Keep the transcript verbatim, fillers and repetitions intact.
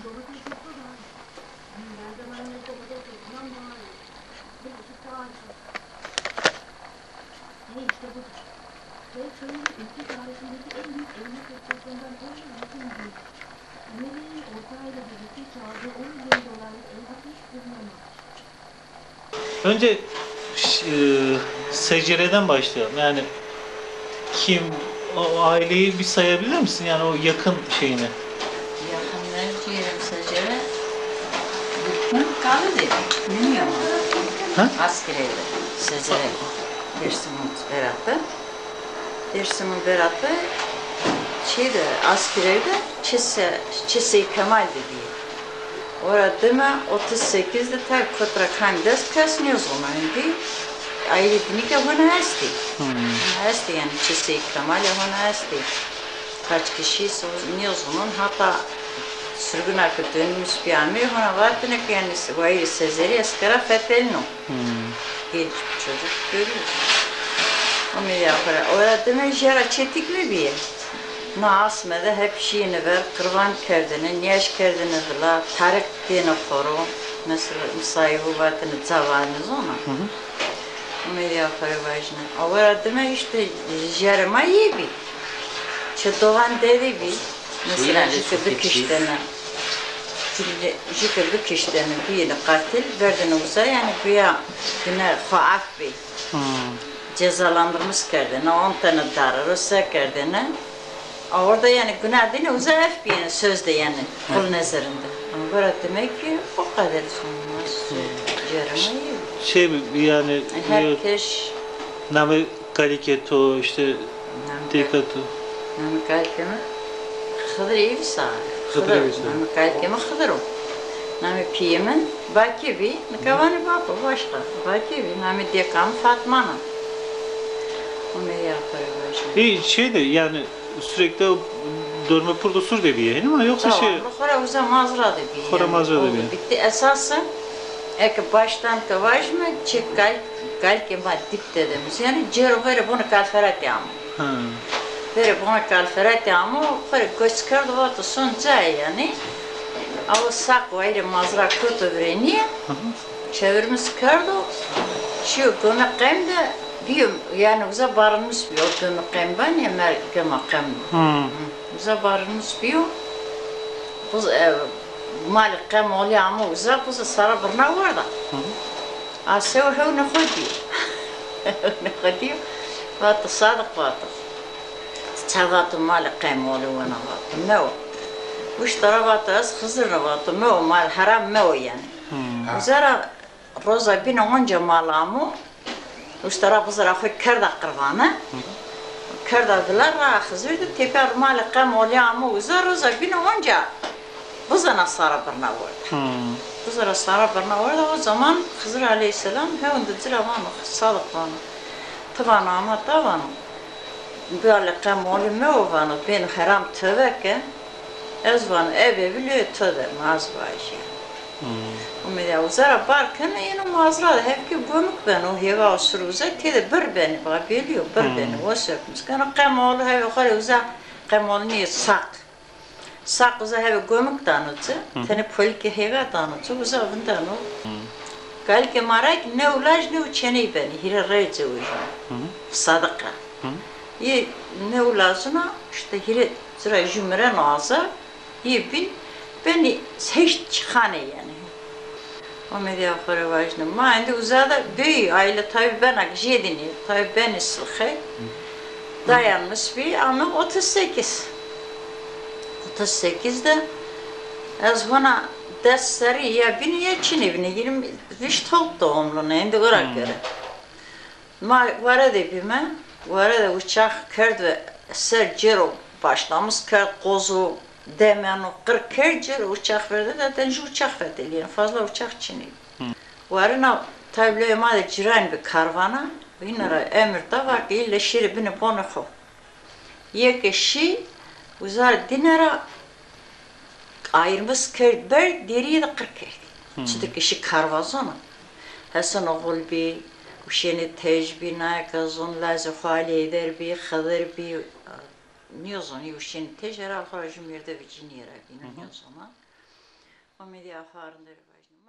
Domates yoktu da. Malzemelerle domates yok. Ulan daha iyi. Bir iki daha çok. E işte budur. Ve köyün ülke tarihindeki en büyük elma topraklarından en yakın bir. Amerika'nın orta aile birlikte çaldığı on milyon dolarlık elma hiç bulunamaz. Önce ş- e, secereden başlayalım. Yani kim, o aileyi bir sayabilir misin? Yani o yakın şeyini. Yakınları diyelim secere. Bütün kalı dedi. Bilmiyorum. Ha? Askere secere. Dersim'in Berat'ı. Dersim'in Berat'ı şeyde, askereyde Çise, Çise Kemal dedi. Ora dime otuz sekizde tabi kotra kam dest kes nêzono indi. Aile dinike hona esti. Hona esti yani Çise Kemal hona esti. Kaç kişi nêzonon, hatta sürgüna ki dönmüş bir amir hona vatine ki yani wayirê sezerî ez kera fetelino. Genç bir çocuk görüyorsun. O medya para. Ora dime jera çetik mi biye? Na asme de hep şiyini ver, qirvan kerdini, niyeş kerdini vila, tarik dêni xoro. Mesela, misayî vatini cavanî zona. O medya para vajine. Ora dime işte jere ma yê bî. Çi dogan derî bî. Mesela, jike bikiştene. Jike bikiştene, biyini katil, verdini uza, yani güya güne xo af bî. Cezalandırmış kerdene, on tane darı se kerdene. A, orada yani günah dine uza af biyene sözde yani, kul nezerinde. Ama böyle demek ki o kadar sonmaz. Cerime Şey mi yani Herkes name Kaliketo, işte Dekato. Nami kalkeme Xıdır Evisa. Xıdır Evisa. Nami kalkeme Xıdır o. Nami piyeme Bakibi, nikavani bako başka. Bakibi, nami dekam Fatmana. O medya para başka. E, şey de yani sürekli o dönme purdu sur de bir yayın ama yoksa şey... Tamam, xora uza mazra de bir. Xora mazra de bir. Bitti esası. Eke baştan kevajme çi kal, kalke ma dip dedemiz. Yani cero vere bunu kalferat yağmur. Verê bona kalferetê amo, xo rê goç kerdo, vato son cayê yanî. Awo saq wayirê mazra koto virênîye, çevirmiş kerdo, şîyo gome qem de bîyo, yanî uza barınmış bîyo, o gome qem vanê, mer gema qem. Uza barınmış bîyo, buz, e, malê qem olî amo uza, buz sara birna warda. A sew hewnê xo dîyo. Hewnê xo dîyo, vato Sadiq vato. Ti ça vato malê qem olî wina vato. Mewo. Uştara vato ez Xizir ne vato. Mewo mal heram mewo yanî. Uza ra roza bîne onca mal amo. Uştara biza ra xo kerda qirvane. Kerda vila ra Xizir de tepya malê qem olî amo uza roza bîne onca. Biza na sara birna warda. Biza ra sara birna warda, o zaman Xizir aleyhîsselam hewndî ci ra vano, Sadiq vano. Ti vano ama ta vano. Malê qem olî mewo vano, bêno heram tövbe ke. Ez vano, ebe vilê to de, ma ez vajî. Umêdîya uza ra bar keno, yeno mazra de hevkî gomik beno, hêva o sir uza, têde bir benî, ba belî yo, bir benî, o sirpmiş keno, qem olî hevê xo rê uza, qem olî nîyê saq. Saq uza hevê gomik dano ci, tenê polîkê hêga dano ci, uza vindeno. Kalikê ma ra kî new laj new çêney benî, hîrê reyce wijno. Sadiq ra. Yê new lajina, îşte hîrê ci ra jû mireno aza, yê bîn benî heşt çixanê yanî. Umêdîya xo rê vajîne. Ma êndî uza de bî, aîle tabî bena jêdînî, tabî benî silxey. Dayanmış bî, ame otuz sekiz. Otuz sekiz de ez hona des serrî ya bînî ya çinî bînî. Yirmi, vîşt hewt doğumlû ne, êndî ora göre. Ma ware de bîme, ware de uçax kerd ve ser cêro başlamış kerd, qozo, demeno, qir kerd cêro uçax verde, zaten jû uçax fetelîyeno, fazla uçax çinî. Warina tabî lewê ma de cîran bi karvana, hîna ra emir da, va ke îlle şêrê binê bonê xo. Yê ke şî, uza dîne ra ayirmiş kerd ber, derîye de qir kerd. Çi de ke şî karva zona. Hesen Oxul bî, Uşênê Tej bî, nayeka zon lazê xo Alî Heyder bî, Xidir bî, nêzon, yê Uşênê Tej herhal xo ra jû mêrdevê cinîye ra bîno, nêzona. Amedî Axa rindere vajîno.